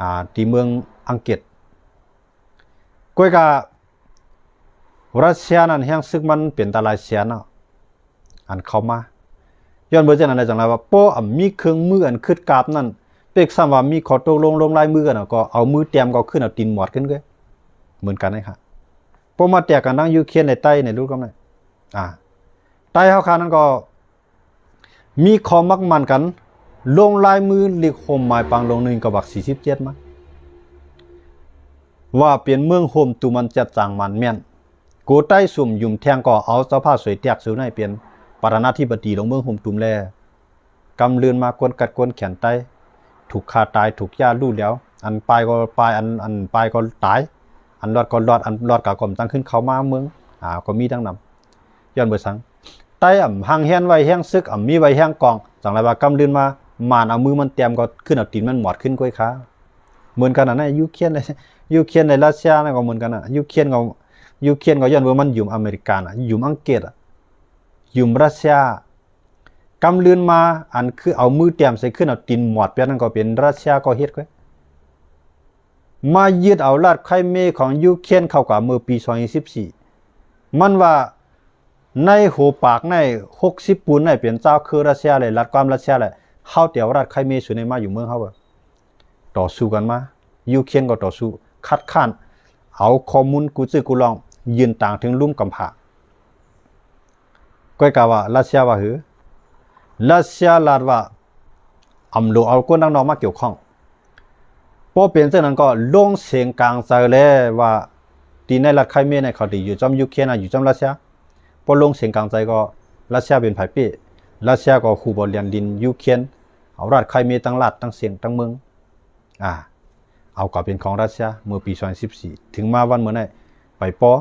ອາ ທີ່ເມືອງອັງກິດ ກ້ອຍກາ ຣັດເຊຍນັ້ນແຮງຊຶກມັນເປັນຕາຫຼາຍແສນເນາະ ອັນເຂົ້າມາ ຍ້ອນເບີຈັ່ງນັ້ນແຫຼະ ຈັ່ງໃດວ່າ ພໍອຳມີເຄື່ອງມືອັນຄຶດກາບນັ້ນ ເປັກຊ້ຳວ່າມີຂໍ້ຕົກລົງລົງລາຍມືກັນ ກໍເອົາມືແຕ້ມ ກໍຂຶ້ນເອົາຕີນໝວດຂຶ້ນເລີຍ ເໝືອນກັນເລີຍ ພໍມາແຕກກັນທັງຢູເຄນ ໃນໃຕ້ ໃນລຸກກຳນັ້ນ ອາ ໃຕ້ເຮົາຂ້ານັ້ນກໍ ມີຂໍ້ໝັກໝັ້ນກັນ ລົງລາຍມືລິກໂຮມໝາຍປາງລົງ ໜຶ່ງເກົ້າບັກສີ່ສິບເຈັດ ມາ ວ່າເປັນເມືອງໂຮມຕຸມັນຈັດຈ້າງໝັ້ນແມ່ນ ໂກໃຕ້ຊຸມຫຍຸ້ມແທງກໍເອົາເຈົ້າພາບສວຍແຕກສູນໃຫ້ເປັນປະທານາທິບໍດີຂອງເມືອງໂຮມຕຸມແລ ກຳລື່ນມາກົນກັດກົນແຂນໃຕ້ ຖືກຂ້າຕາຍ ຖືກຢາລູ້ແຫຼວ ອັນປາຍກໍປາຍ ອັນ ອັນປາຍກໍຕາຍ ອັນລອດກໍລອດ ອັນລອດກະກໍບໍ່ຕັ້ງຂຶ້ນເຂົ້າມາເມືອງ ອາ ກໍມີດັ່ງນັ້ນ ຍ້ອນເບີດສັງ ໄຕ້ອຳຮັ່ງແຮງໄວ້ແຮງສຶກ ອຳມີໄວ້ແຮງກອງ ຈັ່ງໄລວ່າກຳລື່ນມາ ມານເອົາມືມັນແຕ້ມກໍຂຶ້ນເອົາຕີນມັນໝອດຂຶ້ນກ້ວຍຄາ ເໝືອນກັນນະ ຢູເຄຣນ ຢູເຄຣນ ແລະ ຣັດເຊຍນັ້ນກໍເໝືອນກັນນະ ຢູເຄຣນກໍ ຢູເຄຣນກໍຍ້ອນວ່າມັນຢືມອາເມລິການະ ຢືມອັງກິດອະ ຢືມຣັດເຊຍ ກຳລື່ນມາ ອັນຄືເອົາມືແຕ້ມໃສ່ຂຶ້ນເອົາຕີນໝອດແປດນັ້ນກໍເປັນຣັດເຊຍກໍເຮັດກ້ວຍ ມາຍຶດເອົາລັດໄຄເມຂອງຢູເຄຣນເຂົ້າກະເມື່ອປີສອງພັນສິບສີ່ ມັນວ່າໃນຫົວປາກໃນຫົກສິບປູນໃນເປັນຊາວຄືຣັດເຊຍ ແລະ ລັດຄວາມຣັດເຊຍ ແລະ ເຮົາແຕ່ວ່າລັດໄຄເມສູນໃຫ້ມາຢູ່ເມືອງເຮົາ ຕໍ່ສູ້ກັນມາ ຢູເຄຣນກໍຕໍ່ສູ້ ຄັດຄ້ານ ເອົາຂໍ້ມູນກູ້ຈື່ກູ້ລອງ ຍື່ນຕາງເຖິງລຸ່ມກຳພ້າ ກ້ວຍກາວ່າຣັດເຊຍວ່າຫື ຣັດເຊຍລາດວ່າ ອຳໂລເອົາຄົນທາງນອກມາກ່ຽວຂ້ອງ ພໍເປັນເຊັ່ນນັ້ນກໍລົງເສັງກາງໃຈແລວ່າ ທີ່ໃນລັດໄຄເມໃນເຂົາທີ່ຢູ່ຈ້ອມຢູເຄຣນ ຢູ່ຈ້ອມຣັດເຊຍ ພໍລົງເສັງກາງໃຈກໍຣັດເຊຍເປັນຝ່າຍເປ້ ຣັດເຊຍກໍຮູ້ບ່ອນແລນດິນຢູເຄຣນ ເອົາລັດໄຄເມທັງລັດທັງເສັງທັງເມືອງ ອາ ເອົາກະເປັນຂອງຣັດເຊຍເມື່ອປີສອງພັນສິບສີ່ ເຖິງມາວັນມື້ນີ້ໄປປໍ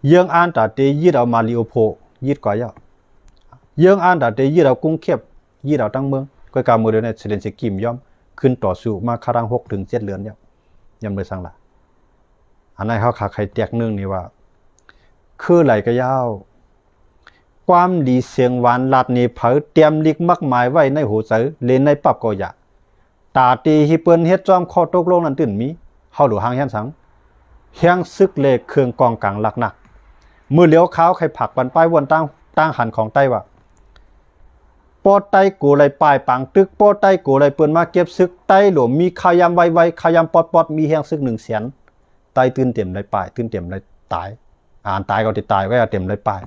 ເຢືອງອານຕາເຕຍຶດເອົາມາຣິໂອໂພ ຍຶດກວ່າຍາວ ເຢືອງອານຕາເຕຍຶດເອົາກຸງເຄບ ຍຶດເອົາທັງເມືອງ ກ້ວຍກາມື້ດຽວນີ້ເຊເລັນສກີບໍ່ຍອມ ຂຶ້ນຕໍ່ສູ້ມາຄາລັງຫົກເຖິງເຈັດເດືອນແລ້ວ ຍ້ອນເບີດສັງລະ ອັນນັ້ນເຮົາຂາໄຂແຕກໜຶ່ງນີ້ວ່າ ຄືໄຫຼກະຍາວ ຄວາມດີສຽງຫວານລັດນີ້ ໃຜຕຽມລິກໝັກໝາຍໄວ້ໃນຫົວໃຈ ເລນໃນປັບກໍຢາ ຕາຕີທີ່ເພິ່ນເຮັດຈ້ອມຂໍ້ຕົກລົງນັ້ນຕື່ນມີ ເຮົາຫຼູຫາງແຮງສັງ ແຮງສຶກ ແລະ ເຄື່ອງກອງກາງຫຼັກໜັກ ມື້ຫຼຽວຂາວໄຂຜັກປັນປ້າຍວນຕ່າງ ຕ່າງຫັນຂອງໄຕ້ວ່າ ປໍໄຕ້ໂກໄລປ້າຍປາງຕຶກ ປໍໄຕ້ໂກໄລເພິ່ນມາເກັບສຶກ ໄຕ້ຫຼວງມີຂ່າວຍາມໄວໆ ຂ່າວຍາມປອດໆ ມີແຮງສຶກໜຶ່ງແສນ ໄຕ້ຕື່ນເຕັມໄລປ້າຍ ຕື່ນເຕັມໄລຕາຍ ອາ ອັນຕາຍກໍຕິຕາຍ ກໍເຕັມໄລປ້າຍ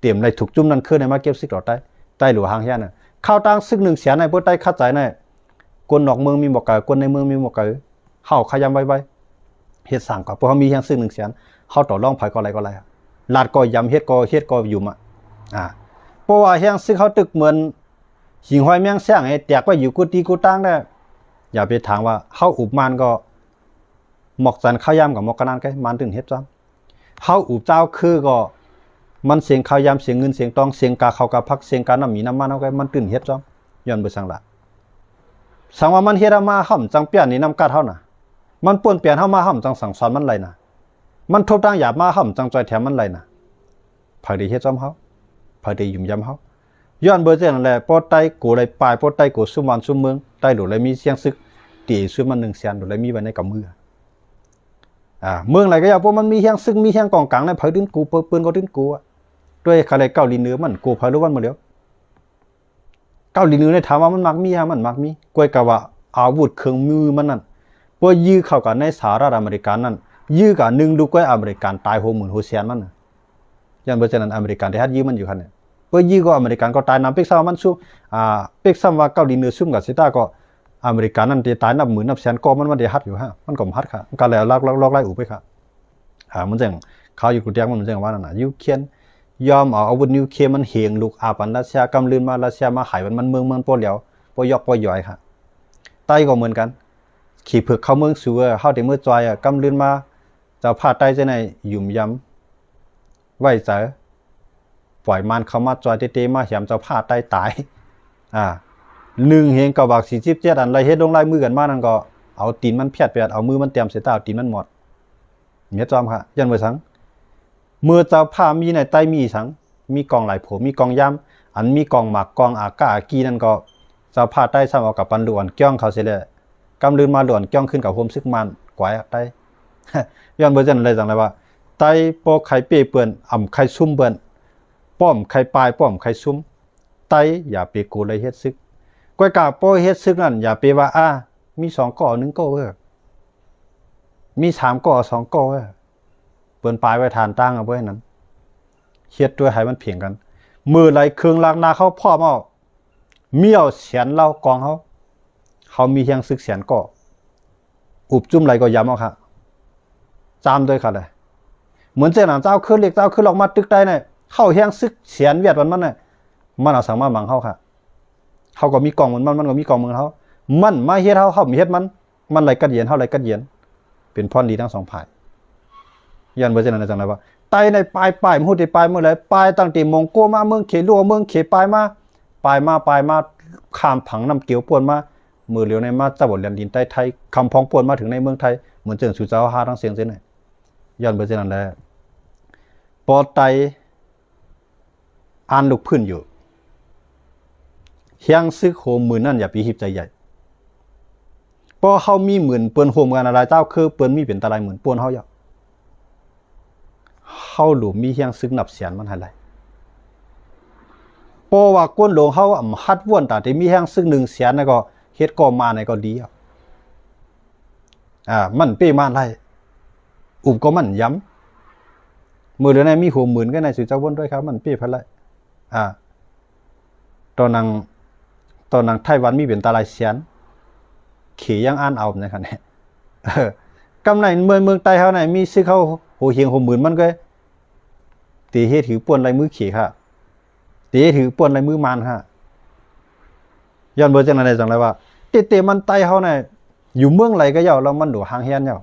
ເຕັມໄລທຸກຈຸ້ມນັ້ນຄືໃນມາເກັບສຶກຕໍ່ໄຕ້ ໄຕ້ຫຼວງຫາງແຮງນະ ຂ່າວຕ່າງຊຶກໜຶ່ງແສນໃນພວກໄຕ້ຄັດໃຈໃນ ຄົນນອກເມືອງມີບໍ່ກາຍ ຄົນໃນເມືອງມີບໍ່ກາຍ ເຮົາຂະຫຍຳໄວໆ ເຮັດສ້າງກວ່າ ພວກເຮົາມີແຮງຊຶກໜຶ່ງແສນ ເຮົາຕໍ່ລອງໃຜກໍໄດ້ກໍໄດ້ ລັດກໍຢຳ ເຮັດກໍ ເຮັດກໍຢູ່ມາ ອາ ເພາະວ່າແຮງຊຶກເຮົາຕຶກເໝືອນຫິງຫ້ອຍແມງແຊງ ໃຫ້ແຕກໄປຢູ່ກູຕີກູຕ່າງແລ້ວ ຢ່າໄປຖາມວ່າເຮົາອຸບມານກໍ ໝອກຈັນຂາວຢາມກໍໝອກກະນານໄກ ມັນຕື່ນເຮັດຈ້ອມ ເຮົາອຸບເຈົ້າຄືກໍ ມັນເສັງຂາວຢາມ ເສັງເງິນເສັງທອງ ເສັງກາເຂົ້າກາຜັກ ເສັງການ້ຳໝີນ້ຳມັນເຮົາໄກ ມັນຕື່ນເຮັດຈ້ອມ ຍ້ອນເບີດສັງລະ ສັງວ່າມັນເຮັດເຮົາມາ ເຮົາມັນຈັ່ງປ່ຽນໜີນ້ຳກັດເຮົານະ ມັນປົນປ່ຽນເຮົາມາ ເຮົາມັນຈັ່ງສັ່ງສອນມັນໄຫຼນະ ມັນທົບທາງຫຍາບມາ ເຮົາມັນຈັ່ງຈ່ອຍແຖມມັນໄຫຼນະ ໃຜໄດ້ເຮັດຈ້ອມເຮົາ ໃຜໄດ້ຫຍຸມຢຳເຮົາ ຍ້ອນເບີດຈັ່ງນັ້ນແຫຼະ ພໍໄຕ້ໂກໄລປ້າຍ ພໍໄຕ້ໂກຊຸມບ້ານຊຸມເມືອງ ໄຕ້ຫຼວງໄລມີແຮງຊຶກ ຕີຊຸມມັນໜຶ່ງແສນ ຫຼວງໄລມີໄວ້ໃນກຳມື ອາ ເມືອງໃດກໍຢ່າ ພວກມັນມີແຮງຊຶກ ມີແຮງກອງກາງໃນ ໃຜຕື່ນໂກ ເປີ ເປີນກໍຕື່ນໂກ ອາ ດ້ວຍຄະແນນເກົາຫຼີເໜືອ ມັນໂກໃຜລະວັນໝົດແລ້ວ ເກົາຫຼີເໜືອນີ້ຖາມວ່າມັນມັກມີ ມັນມັກມີ ກ້ວຍກາວ່າອາວຸດເຄື່ອງມືມັນນັ້ນ ເພື່ອຢື້ເຂົ້າກັນໃນສະຫະລັດອາເມລິການັ້ນ ຢື້ກະໜຶ່ງລູກກ້ວຍອາເມລິກາຕາຍຫົວໝື່ນຫົວແສນມັນນະ ຢ້ານເບີດຈັ່ງນັ້ນອາເມລິກາໄດ້ຮັດຢື້ມັນຢູ່ຫັ້ນແຫຼະ ເພື່ອຢື້ກໍອາເມລິກາກໍຕາຍນຳ ເປັກຊ້ຳວ່າມັນຊຸ ອາ ເປັກຊ້ຳວ່າເກົາຫຼີເໜືອຊຸມກັນຊິຕາກໍ ອາເມລິການັ້ນໄດ້ຕາຍນັບໝື່ນນັບແສນກໍມັນ ມັນໄດ້ຮັດຢູ່ຫາ ມັນກໍບໍ່ຮັດຄ່ະ ມັນກໍແລ້ວລອກ ລອກ ລອກໄລ່ອອກໄປຄ່ະ ອາ ມັນຈັ່ງ ຂ່າວຢູ່ກູແດງມັນຈັ່ງວ່ານັ້ນນະ ຢູເຄຣນຍອມເອົາອາວຸດນິວເຄລ ມັນເຮງລຸກອາປັນຣັດເຊຍ ກຳລື່ນມາຣັດເຊຍມາໄຫມັນ ມັນເມືອງມັນບໍ່ຫຼຽວ ບໍ່ຢອກບໍ່ຢອຍຄ່ະ ໄຕ້ກໍເໝືອນກັນ ຂີ້ເຜືອກເຂົ້າເມືອງສູ ເອີ ເຮົາໄດ້ເມືອຊ່ອຍ ເອີ ກຳລື່ນມາ ເຈົ້າພາບໄຕ້ຈັ່ງໃດ ຫຍຸມຢຳໄວ້ໃຈ ປ່ອຍມານເຂົ້າມາຈ່ອຍເຕະໆ ມາແຫມເຈົ້າພາບໄຕ້ຕາຍ ອາ ໜຶ່ງເຮງເກົ້າບັກສີ່ສິບເຈັດ ອັນໄດ້ເຮັດລົງລາຍມືກັນມານັ້ນກໍ ເອົາຕີນມັນພຽດແປດ ເອົາມືມັນແຕ້ມໃສ່ຕາ ເອົາຕີນມັນໝອດ ເຮັດຈ້ອມຄ່ະ ຢ້ານເບີດສັງ ເມື່ອເຈົ້າພາບມີໃນໄຕ້ມີອີ່ສັງ ມີກອງຫຼາຍໂຜ ມີກອງຢາມ ອັນມີກອງໝາກກອງອາກາອາກີນັ້ນກໍ ເຈົ້າພາບໄຕ້ຊ້ຳເອົາກັບປັນຫຼວງກ່ຽວເຂົາເສຍແລ້ວ ກຳລືນມາຫຼວງກ່ຽວຂຶ້ນກັບໂຮມຊຶກມ່ານກວາຍໄຕ້ ຍ້ອນເບີດຈັ່ງໃດຈັ່ງໃດວ່າ ໄຕ້ບໍ່ໄຄເປ້ເປີ້ນ ອຳໄຄຊຸມເປີ້ນ ປ້ອມໄຄປາຍ ປ້ອມໄຄຊຸມ ໄຕ້ຢ່າໄປໂກໄລເຮັດຊຶກ ກວຍກາບໍ່ເຮັດຊຶກນັ້ນ ຢ່າໄປວ່າ ອາ ມີສອງກໍໜຶ່ງກໍເອີ ມີສາມກໍສອງກໍເອີ ເປີ້ນປາຍໄວ້ຖານຕ່າງເອົາໄວ້ນັ້ນ ເຮັດດ້ວຍໃຫ້ມັນພຽງກັນ ເມື່ອໃດເຄື່ອງຫຼັກໜັກເຮົາພ້ອມເອົາ ມີເອົາແສນລາວກອງເຮົາ ເຮົາມີແຮງຊຶກແສນກໍ ອຸບຈຸ້ມໃດກໍຢາມເອົາຄ່ະ ຈາມດ້ວຍຄ່ະເລີຍ. ເໝືອນເຊັ່ນນັ້ນ ເຈົ້າຄືເລັກ ເຈົ້າຄືລອກມາຕຶກໄດ້ນະ ເຮົາແຮງຊຶກແສນຫວຽດວັນມັນນະ ມັນເອົາສັງມາບັງເຮົາຄ່ະ. ເຮົາກໍມີກອງເໝືອນມັນ ມັນກໍມີກອງເໝືອນເຮົາ ມັນມາເຮັດເຮົາ ເຮົາມີເຮັດມັນ ມັນໄລ່ກັດຢຽນ ເຮົາໄລ່ກັດຢຽນ ເປັນພອນດີທັງສອງຝ່າຍ. ຍ້ອນເພາະສະນັ້ນຈັ່ງໃດວ່າ ໄຕ້ໃນປາຍ ປາຍ ບໍ່ຮູ້ແຕ່ປາຍເມື່ອໃດ ປາຍຕັ້ງແຕ່ມົງໂກມາ ເມືອງເຂ ລວມເມືອງເຂ ປາຍມາ ປາຍມາ ປາຍມາ ຂ້າມຝັ່ງນ້ຳເກວ ປວນມາ ມື້ຫຼຽວໃນມາຈັບເອົາແຜ່ນດິນໃຕ້ໄທ ຄຳພອງ ປວນມາເຖິງໃນເມືອງໄທ ເໝືອນເຊັ່ນສູເຈົ້າຫາທັງສຽງເຊັ່ນນັ້ນ. ຍ້ອນເພາະສະນັ້ນແຫຼະ ປໍໄຕ ອ່ານລຸກຟື້ນຢູ່ ແຮງຊຶກໂຫມໝື່ນນັ້ນຢ່າໄປຮີບໃຈໃຫຍ່ ເພາະເຮົາມີໝື່ນ ເພິ່ນໂຮມກັນຫຼາຍເຈົ້າ ຄືເພິ່ນມີເປັນຕາຫຼາຍໝື່ນປ່ວນເຮົາຢູ່ ເຮົາຫຼູມມີແຮງຊຶກນັບແສນມັນໃຫ້ຫຼາຍ ເພາະວ່າຄົນຫຼວງເຮົາອຳຫັດວນ ຕາທີ່ມີແຮງຊຶກໜຶ່ງແສນນັ້ນກໍເຮັດກໍມາໃນກໍດີ ອາ ມັນເປ້ມານໄດ້ ອຸບກໍມັນຢຳ ມື້ເດືອນໃນມີຫົວໝື່ນກໍໃນ ຊື່ເຈົ້າວົນດ້ວຍຄັບ ມັນເປ້ພັນໄດ້ ອາ ຕອນນັ້ນ ຕອນນັ້ນໄຕ້ຫວັນມີເປັນຕາຫຼາຍແສນ ເຂຍັງອ່ານເອົານະຄັບ ເອີ ກຳໃນເມືອງ ເມືອງໃຕ້ເຮົານະ ມີຊຶກເຮົາຫົວຫຽງຫົວໝື່ນ ມັນກໍ ເຕເຮັດຖືປ່ວນລາຍມືເຂຄ່ະ ເຕເຮັດຖືປ່ວນລາຍມືມານຄ່ະ. ຍ້ອນເພາະສະນັ້ນຈັ່ງໃດວ່າ ເຕເຕມັນໄຕ້ເຮົານະ ຢູ່ເມືອງໃດກໍເຈົ້າ ແລ້ວມັນໂດດຫ່າງແຮນເຈົ້າ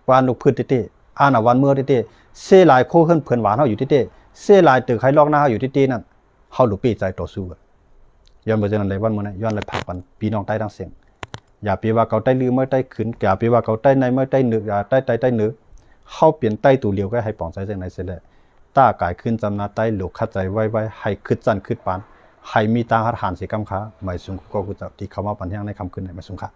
ວ່າລຸກພື້ນເຕເຕ ອ່ານເອົາວັນເມືອເຕເຕ ເສຍຫຼາຍຄົນເຮືອນເພື່ອນບ້ານເຮົາຢູ່ເຕເຕ ເສຍຫຼາຍຕຶກໄຮ່ລອກນາເຮົາຢູ່ເຕເຕນັ້ນ ເຮົາໂດດເປ້ໃຈຕໍ່ສູ້. ຍ້ອນເພາະສະນັ້ນໃນວັນມື້ນີ້ ຍ້ອນໄດ້ຝາກປັນພີ່ນ້ອງໃຕ້ທັງສຽງ ຢ່າໄປວ່າເຂົາໃຕ້ລືມເມືອໃຕ້ຂຶ້ນ ຢ່າໄປວ່າເຂົາໃຕ້ໃນເມືອໃຕ້ເໜືອ ຢ່າໃຕ້ໃຕ້ໃຕ້ເໜືອ ເຮົາເປັນໃຕ້ໂຕດຽວກັນ ໃຫ້ປອງໃຈຈັ່ງໃດເສຍແຫຼະ. ຕ້າກາຍຄືນຈຳໜ້າໃຕ້ ໂລກຂັດໃຈໄວໆ ໃຫ້ຄິດສັ້ນຄິດປານ ໃຫ້ມີຕາຫັດຫານເສຍກຳຄາ. ໝາຍສູງຂອບຄຸນເຈົ້າທີ່ເຂົ້າມາປັນແຮງໃນຄ່ຳຄືນນີ້ ໝາຍສູງຄ່ະ.